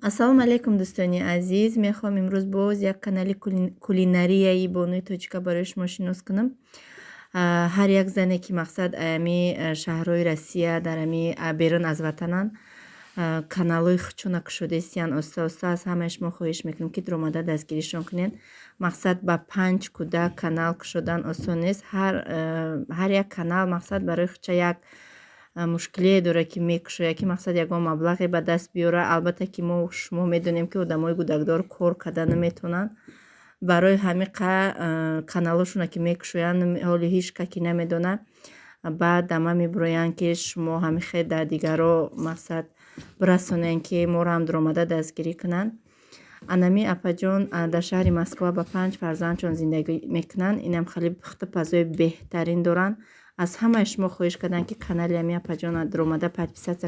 Ассалому алайкум, дӯстони азиз. Мехоҳам имрӯз боз як канали кулинарияи бонуи тоҷика барои шумо шинос кунам. Ҳар як зане, ки мақсад ами шаҳрҳои Россия, дар ами берун аз ватананд, каналҳои худшона кушодаистиянд оста оста. Аз ҳамаи шумо хоҳиш мекунам, ки дуромада дастгиришон кунед. Мақсад, ба панҷ кӯдак канал кушодан осон нест. Ҳар як канал, мақсад, барои худша як мушкилие дорад, ки мекушояд, ки мақсад ягон маблағе ба даст биёрад. Албатта, ки мо шумо медонем, ки одамои кӯдакдор кор карда наметавонанд. Барои ҳамин каналҳошона ки мекушоянд, ҳоли ҳеҷ ка ки намедонад. Баъд дама мебуроянд, ки шумо ҳамин хел дар дигарро, мақсад, бирасонед, ки моро ҳам дуромада дастгирӣ кунанд. Анами апаҷон дар шаҳри Москва ба панҷ фарзандшон зиндагӣ мекунанд. Инам хеле пухтупазои беҳтарин доранд. Аз ҳамаи шумо хоҳиш кардам, ки канали ами апаҷона дуромада подписаться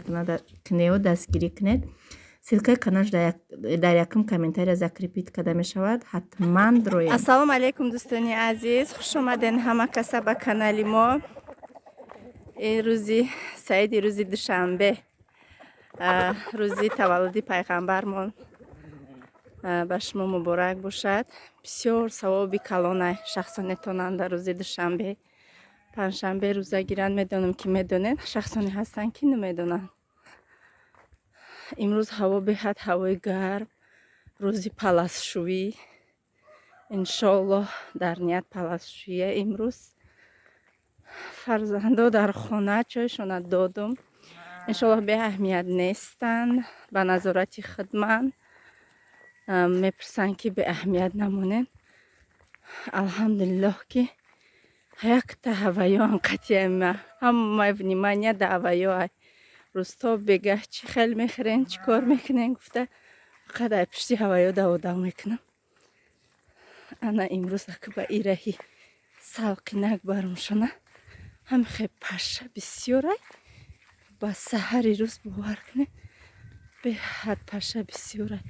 кунеду дастгирӣ кунед. Ссылкаи каналш дар якум комментария закрепить карда мешавад, ҳатман дуроед. Ассалому алайкум, дӯстони азиз, хуш омаден ҳама каса ба канали мо. Ин рӯзи саиди, рӯзи душанбе, рӯзи таваллуди пайғамбармон ба шумо муборак бошад. Бисёр савоби калона шахсонетонанд дар рӯзи душанбе, панҷшанбе рӯза гиранд. Медонам, ки медонед, шахсоне ҳастанд, ки намедонанд. Имрӯз ҳаво беҳад ҳавои гарм, рӯзи паласшӯӣ. Иншоаллоҳ, дар ният паласшӯия. Имрӯз фарзандо дар хона, чойшона додум. Иншоаллоҳ, беаҳамият нестанд, ба назорати худман. Мепурсанд, ки беаҳамият намонем. Алҳамдулиллоҳ, ки якта ҳаваёам қатъиама, ҳамаи внимания да ҳаваёай. Рӯзто бегаҳ чӣ хел мехӯрен, чӣ кор мекунен гуфта, фақат ай пушти ҳаваё даводав мекунам. Ана имрӯз ака ба ираҳи салқинак барумшона. Ҳамихе паша бисёрай ба саҳари рӯз, бовар кунед, беҳад паша бисёрай.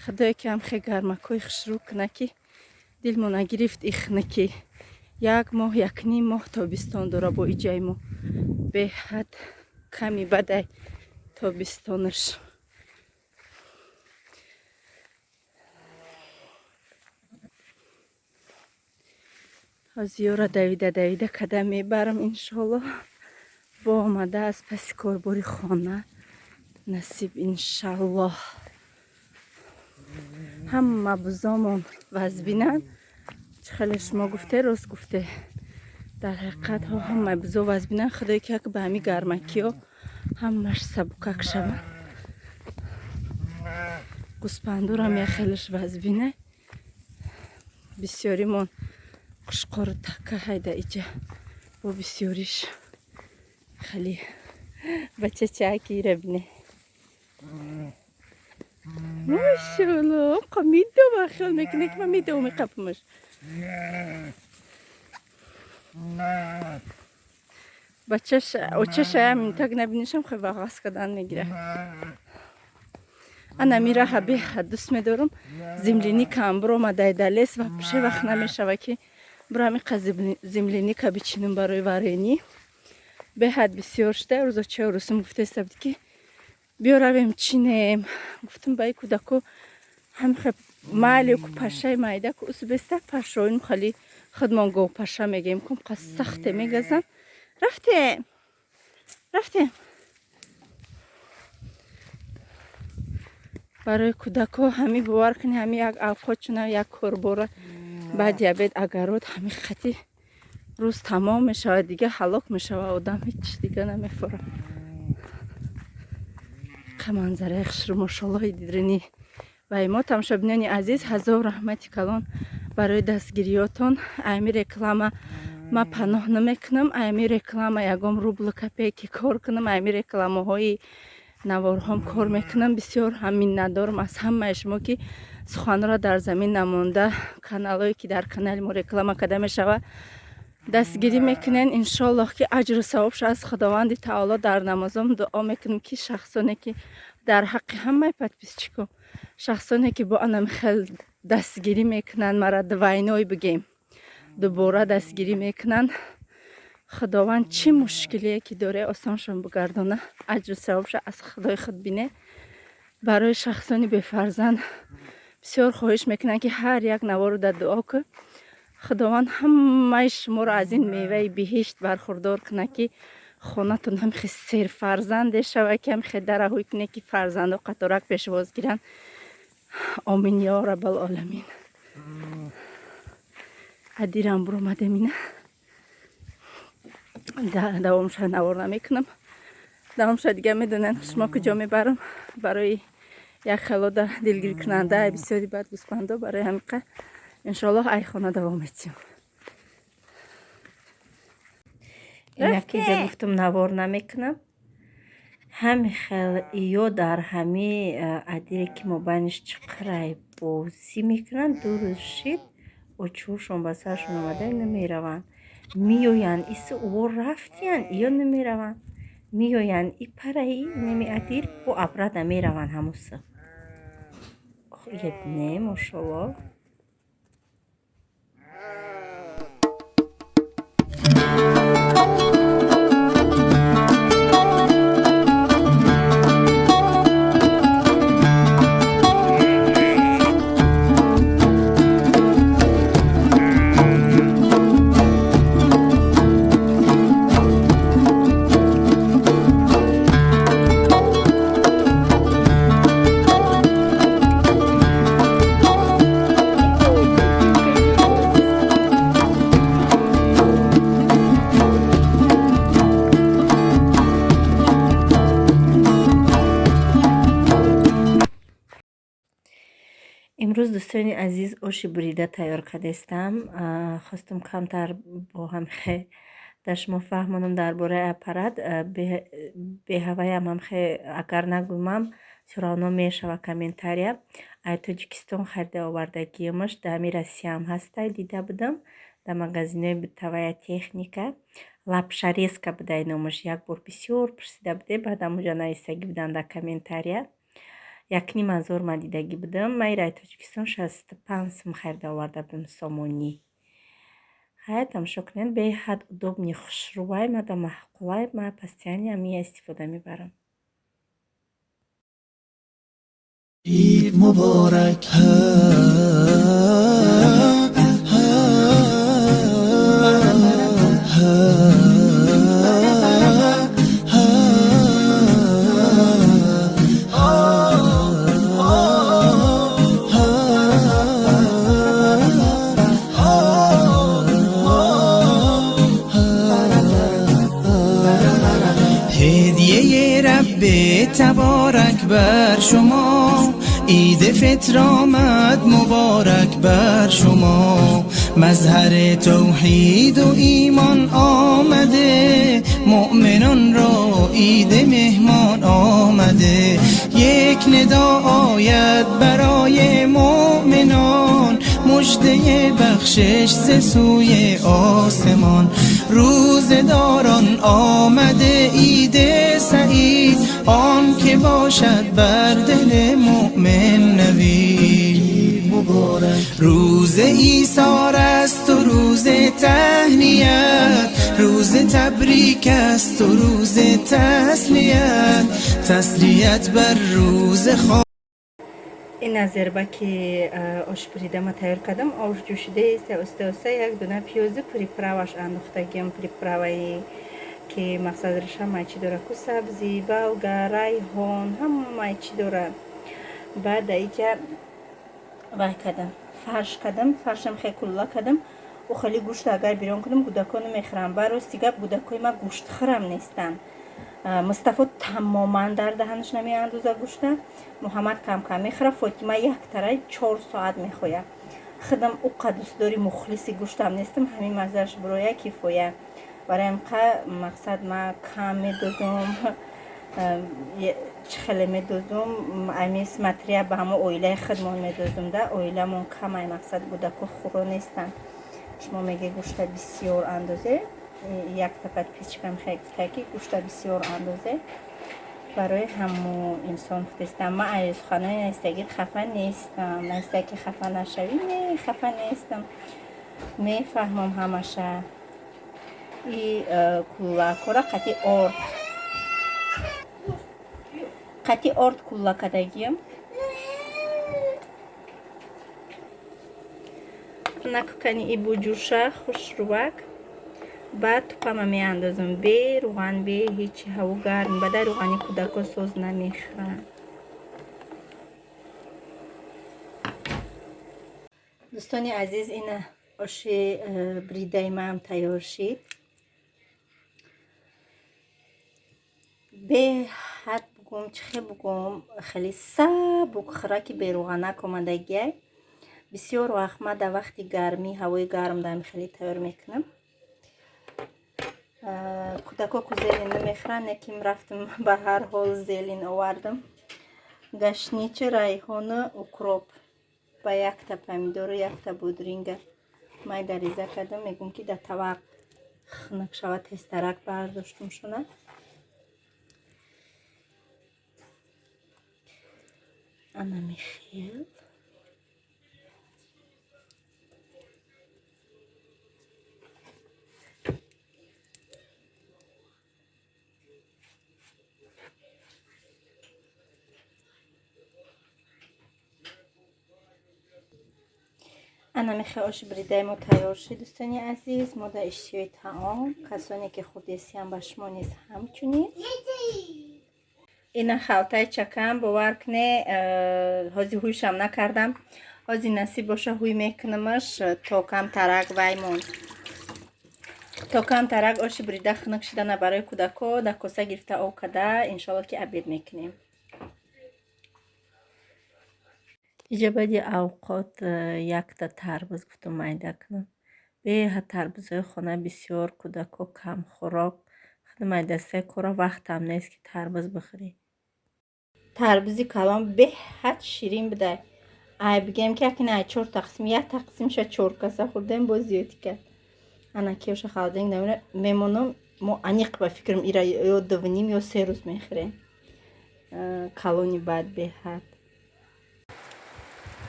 Худое ки ҳамхе гармакҳои хушрӯ куна, ки дилмона гирифт ихнакӣ. Як моҳ, якним моҳ тобистон дора бо иҷаи мо. Беҳад ками бадай тобистонаш. Ҳозиёра давида давида када мебарам, иншоаллоҳ. Бо омада аз паси корбори хона насиб, иншаллоҳ. Ҳама бузомон вазбинанд. Чӣ хеле шумо гуфте, рост гуфте. Дар ҳақиқат ҳо ҳамаи бузо вазбинанд. Худое ки як ба ҳами гармакиҳо ҳамаш сабукак шаванд. Гӯспандурам як хелеш вазбина. Бисёримон қушқору така ҳайда иҷа, бо бисёриш хеле бачачаки ира бине. Машалло, қа медова, хел мекуне, ки ман медовам, меқапамаш. Бачаш очашаям так набинишам, хел вағаз кардан мегира. Ана мираҳа беҳад дӯст медорам. Земляникаам биромадай дар лес ва пеше вақт намешава, ки бирам иқа земляника бичинам барои варенье. Беҳад бисёр шуда. Рӯзо чаё рӯсум гуфтаиста буд, ки биё равем чинем. Гуфтам, ба и кӯдако ҳамихе майли ку пашаи майда ку усбеста пашоин хали худмон говпаша мегӯем кум қа сахте мегазанд. Рафтем, рафтем. Барои кӯдакҳо ҳами, бовар кунед, ҳами як авқотшона, як корбора баъди обед агарот, ҳами хати рӯз тамом мешавад, дига ҳалок мешавад одам, ҳеҷ дига намефорад. Қа манзараи хушрӯ, мошоллоҳи дидринӣ. Ва мо, тамошобинони азиз, ҳазор раҳмати калон барои дастгириётон. Ами реклама ма паноҳ намекунам, ами реклама ягон рублу копейки кор кунам, ами рекламаҳои наворҳом кор мекунам. Бисёр ҳам миннатдорам аз ҳамаи шумо, ки суханро дар замин намонда, каналҳое ки дар канали мо реклама карда мешавад, дастгирӣ мекунен. Иншоаллоҳ, ки аҷру савобш аз Худованди таоло. Дар намозом дуо мекунем, ки шахсоне ки дар ҳаққи ҳамаи подписчико, шахсоне ки бо анам хел дастгирӣ мекунанд, мара двойной бигем, дубора дастгирӣ мекунанд. Худованд чӣ мушкилие ки доре, осоншон бигардона, аҷру савобша аз Худои худ бине. Барои шахсони бефарзанд бисёр хоҳиш мекунанд, ки ҳар як наворо дар дуо кун. Худованд ҳамаи шуморо аз ин меваи биҳишт бархурдор кунад, ки хонатон ҳамихе серфарзанде шавад, ки ҳамихе дараҳӯй кунед, ки фарзандо қаторак пешвоз гиранд. Омин ё раббал оламин. Адирам буромадем, ина давомша навор намекунам, давомша дига медонанд шумо куҷо мебарам. Барои як хелода дилгиркунанда, бисёри бад гӯспандо, барои ҳамиқа иншоаллоҳ ай хона давом метиҳем. Инак, инҷа гуфтум, навор намекунам. Ҳами хел ё дар ҳами адире, ки мобайниш чиқирай, бозӣ мекунанд. 2 рӯз шид, очӯшон ба саршон омада, намераванд. Меоянд, ису ӯ рафтиянд, ё намераванд, меоянд и параи неми адир бо обратно мераванд ҳамуса. Не, мошолло. Имрӯз, дӯстони азиз, оши бурида тайёр кардастам. Хостум камтар бо ҳамхе дар шумо фаҳмонам дар бораи аппарат. Беҳаваям ҳамхе агар нагӯмам, всё равно мешава комментария. Ай Тоҷикистон харида овардагиамаш, дар ҳами Россияам ҳастай, дида будам дар магазинои бытовая техника. Лапшарезка будай номаш. Як бор бисёр пурсида буде, баъд ҳамуҷа нависагӣ буданд дар комментария. 1,5 ҳазор ман дидагӣ будам. Ман ира Тоҷикистон 65 сум харида оварда будам, сомонӣ. Хай, тамошо кунед, беҳад удобный, хушрӯвай, мада маъқулай, ман постоянно ҳамия истифода мебарам. عید مبارک. هدیه رب تبارک بر شما، عید فطر آمد مبارک بر شما. مظهر توحید و ایمان آمده، مؤمنان را عید مهمان آمده. یک ندا آید برای مؤمنان، مژده بخشش ز سوی آسمان. روزه‌داران آمده عید سعید، آن که باشد بر دل مؤمن نوید. روز ایثار است و روز تهنیت، روز تبریک است و روز تسلیت، تسلیت بر روز خوا Ин аз зербаки ош бурида ма тайёр кардам. Ош ҷӯшидаест, оста оста як дона пиёзу приправаш андохтагиам, приправаи ки мақсадраш ҳамаи чӣ дора ку: сабзӣ, балга, райҳон, ҳамаи чӣ дора. Баъд даиҷа вай кардам, фарш кардам, фаршам хеле кулла кардам. Ӯ хеле гӯшта агар бирён кунам, кӯдакон намехӯранд. Ба рости гап, кӯдакои ма гӯштхӯрам нестанд. Мустафо тамоман дар даҳанаш намеандоза гӯшта, Муҳаммад камкам мехӯра, Фотима яктара 4 соат мехоя. Худам уқа дӯстдори мухлиси гӯштам нестам, ҳамин маззааш буроя, кифоя. Барои ҳамқа мақсад ма кам медозум, чӣ хеле медозум, ами смотря ба ҳамо оилаи худмон медозум да, оиламон камай, мақсад кӯдако хӯро нестанд. Шумо меге гӯшта бисёр андозе, якта подписчикам хеле гуфта, ки гӯшта бисёр андозе. Барои ҳамо инсон гуфтестам, ман ай суханои наистагӣ хафа нестам. Наиста ки хафа нашавӣ, не, хафа нестам, мефаҳмам ҳамаша. И куллакора қати орд, қати орд кулла кардагиам. Накукани ибу ҷӯша хушрувак. Баъд тупама меандозам, бе руған, бе ҳечи. Ҳаво гарм, баъда руғани кӯдако соз намехӯранд. Дӯстони азиз, ина оши бридаи маам тайёр шид. Беҳад бугум, чӣ хел бугум, хеле сабук хӯраки беруғанак омадагиай. Бисёр вақт ма дар вақти гармӣ, ҳавои гарм дам хеле тайёр мекунам. Кӯдако ку зелень намехӯранд, лекин рафтам, ба ҳар ҳол зелень овардам. Гашничи, райҳону укроп ба якта помидору якта будринга майда реза кардам. Мегӯм, ки дар тавақ хунук шавад, тезтарак бардоштум шона. Ана михел. Ана михел оши бридаи мо тайёр шид, дӯстони азиз. Мо дар иштиҳои таом, касоне ки хурдесиям, ба шумо низ ҳамчунин. Ина халтаи чакам, бовар куне, ҳози ҳуйшам накардам. Ҳози насиб боша, ҳуй мекунамаш, то камтарак вай монд, то камтарак оши брида хунук шидана барои кӯдако дар коса гирифта об када, иншолло, ки обед мекунем. Иҷа баъди авқот якта тарбуз гуфтум майда кунам. Беҳад тарбузҳои хона бисёр, кӯдако камхӯрок. Худи майдастаи кора вақтам нест, ки тарбуз бихӯрӣ. Тарбузи калон беҳад ширин будай. Ай бигем, ки акин ай чор тақсим, як тақсимша чор каса хӯрдем, боз зиёдӣ кард. Ана киёша холодильник мемонам. Мо аниқ ба фикрам, ира ё дувним, ё 3 рӯз мехӯрем. Калони баъд беҳад.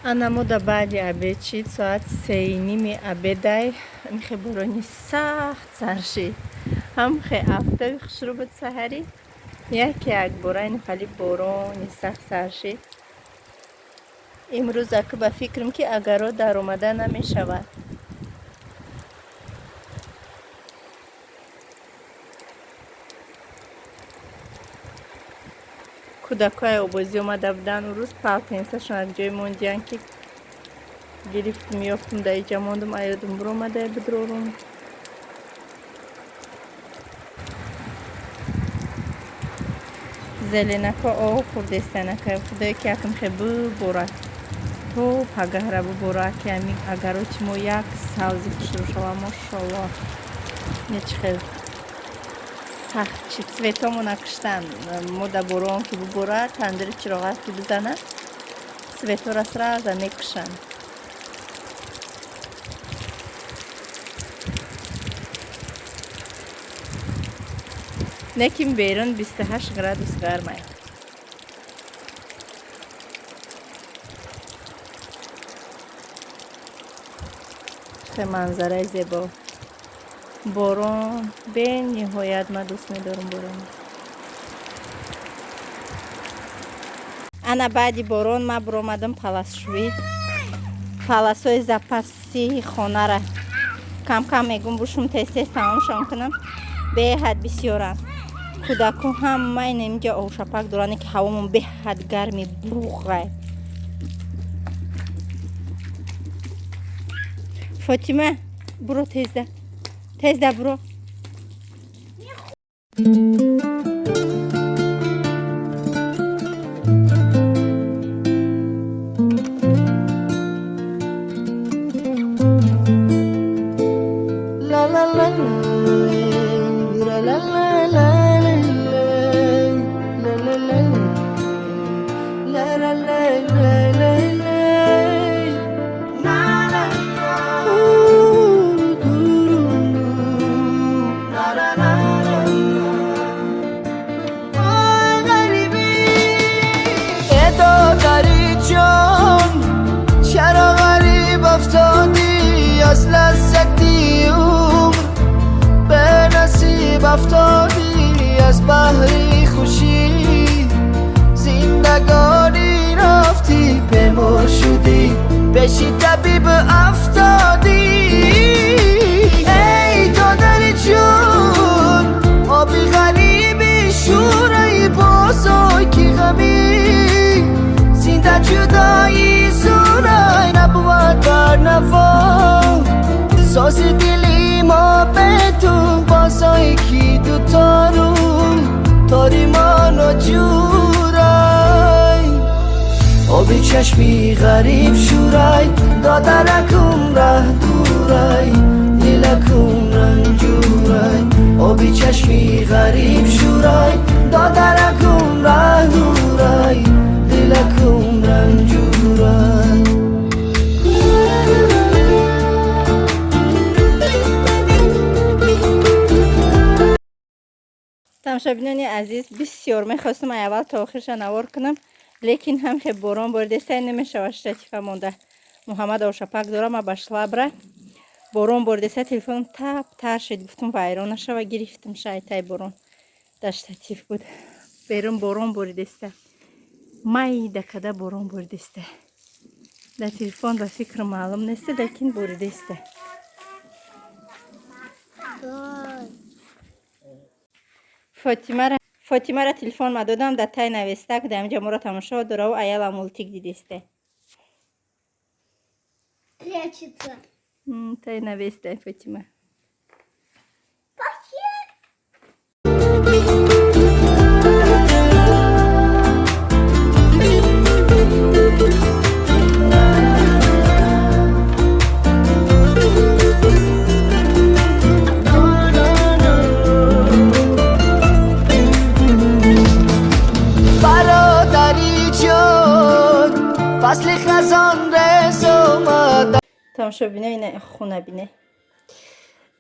Ана мо да баъди обед шид, соат 3:30 обедай. Михе борони сахт сар шид. Ҳамхе афтоби хушрӯ буд саҳарӣ, яке якбора ин хали борони сахт сар шид. Имрӯз аку ба фикрам, ки агаро даромада намешавад. Кӯдакҳои обозӣ омада буданд он рӯз, полотенца шон як ҷое мондиянд, ки гирифтум, ёфтум, дар иҷа мондум, аёдум биромада бидрорум. Зеленако об хӯрдестанака. Худое, ки акм хе буборад, то пагаҳра буборад, ки ами агароти мо як савзи хушрӯ шава. Мошолло, нечи хел сахт чи цветомона киштан. Мо да борон ки буборад, тандири чироғак ки бизанад, цветора сразу мекушанд. Лекин берун 28 градус гармай. Чӣ манзараи зебо! Борон бениҳоят ман дӯст медорам борон. Ана баъди борон ман биромадам паласшӯӣ. Паласҳои запаси хонара кам-кам мегум бушум, тез тез тамомшон кунам. Беҳад бисёранд. Кӯдако ҳама ина инҷа овшапак доранд, ки ҳавомон беҳад гарми буғай. Фотима, буро, тезда, тезда буро. La la la la la la la la la la la la la la la la la la ooh doo la la la la. آی غریبی ادادری جان، چرا غریب افتادی از لذتی عمر به Афтодӣ аз баҳри хушӣ, зиндагонӣ рафтӣ, бемор шудӣ, пеши табиб афтодӣ. Эй додари ҷон, оби ғариби шӯраи бозой, ки ғамӣ зинда ҷудоӣ зурай набувад бар наво. Сози дили мо бе ту бозое, ки дутору тори мо ноҷурай. Оби чашми ғариб шӯрай, додаракум раҳ дурай, дилакум ранҷурай. Оби чашми ғариб шӯрай, додаракум раҳ дурай, дилакум ранҷурай. Тамошобинони азиз, бисёр мехостум ай аввал то охирша навор кунам, лекин ҳам хе борон боридеста, намешава. Штатива монда, Муҳаммад ошапак дора, ма ба шлабра. Борон боридеста, телефоном тап тар шид. Гуфтум, вайрон нашава, гирифтам шайтай. Борон дар штатив буд. Берун борон боридеста, майда када борон боридеста. Дар телефон ба фикр маълум неста, лекин боридеста. Ой. Фотимара телефон ма додам, да тай навестак, да инҷа моро тамошо дораву аяла мультик дидесте. Прячется. Тай навестай, Фотима. Пакет. Бародари ҷон, фасли хазон рез омад. Тамошобино, ина хуна бине.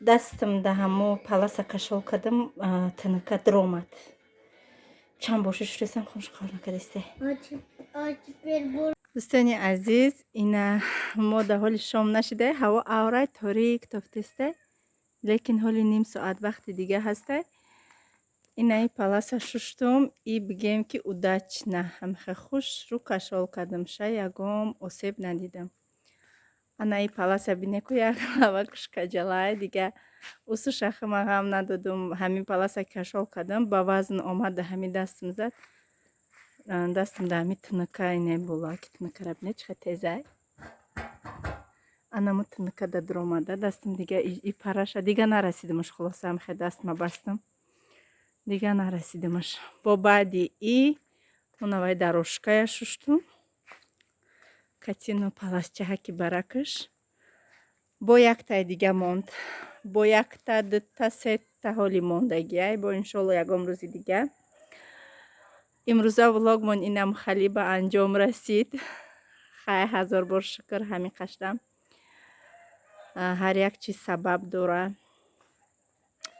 Дастам да ҳамо паласа кашол кардам, тыныка дромад. Чанд бор шуштесам, хунш қабул накардесте. А теперь буду. Дӯстони азиз, ина мо дар ҳоли шом нашида, ҳаво аврай торик тофтесте, лекин ҳоли ним соат вақти дига ҳаста. Инаи паласа шуштум и бигем, ки удачно ҳамихе хуш рӯ кашол кардам ша, ягом осеб надидам. Анаи паласа бинеку, як лава кушкаҷалай дига усу шахима ғам надодум. Ҳамин паласа кашол кардам, ба вазн омад, да ҳамин дастам зад. Дастам да ҳами тыныка ине була, ки тыныкара бине, чӣ хел тезай. Анамо тыныка да дуромада дастам дига и параша дига нарасидимаш. Хулоса, ҳамихе дастма бастам, дига нарасидимаш. Бо баъди и унавай дорожкая шуштум, катину паласчаҳаки баракаш. Бо яктай дига монд, бо якта, дута, сета ҳоли мондагиай, бо иншолло ягон рӯзи дига. Имрӯза влогмон инам хали ба анҷом расид. Хай, ҳазор бор шукр, ҳамин қаштам. Ҳар як чиз сабаб дора.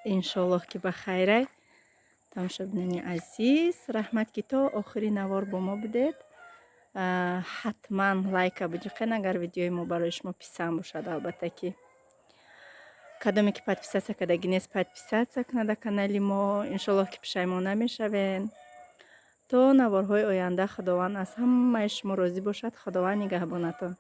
Иншоллоҳ, ки ба хайрай. Тамошобинони азиз, раҳмат, ки то охири навор бо мо будед. Ҳатман лайка биҷиқен, агар видеои мо барои шумо писанд бошад. Албатта, ки кадоме ки подписаться кардаги нест, подписаться кунад дар канали мо. Иншоллоҳ, ки пушаймон намешавен. То наворҳои оянда, Худованд аз ҳамаи шумо розӣ бошад. Худованд нигаҳбонатон.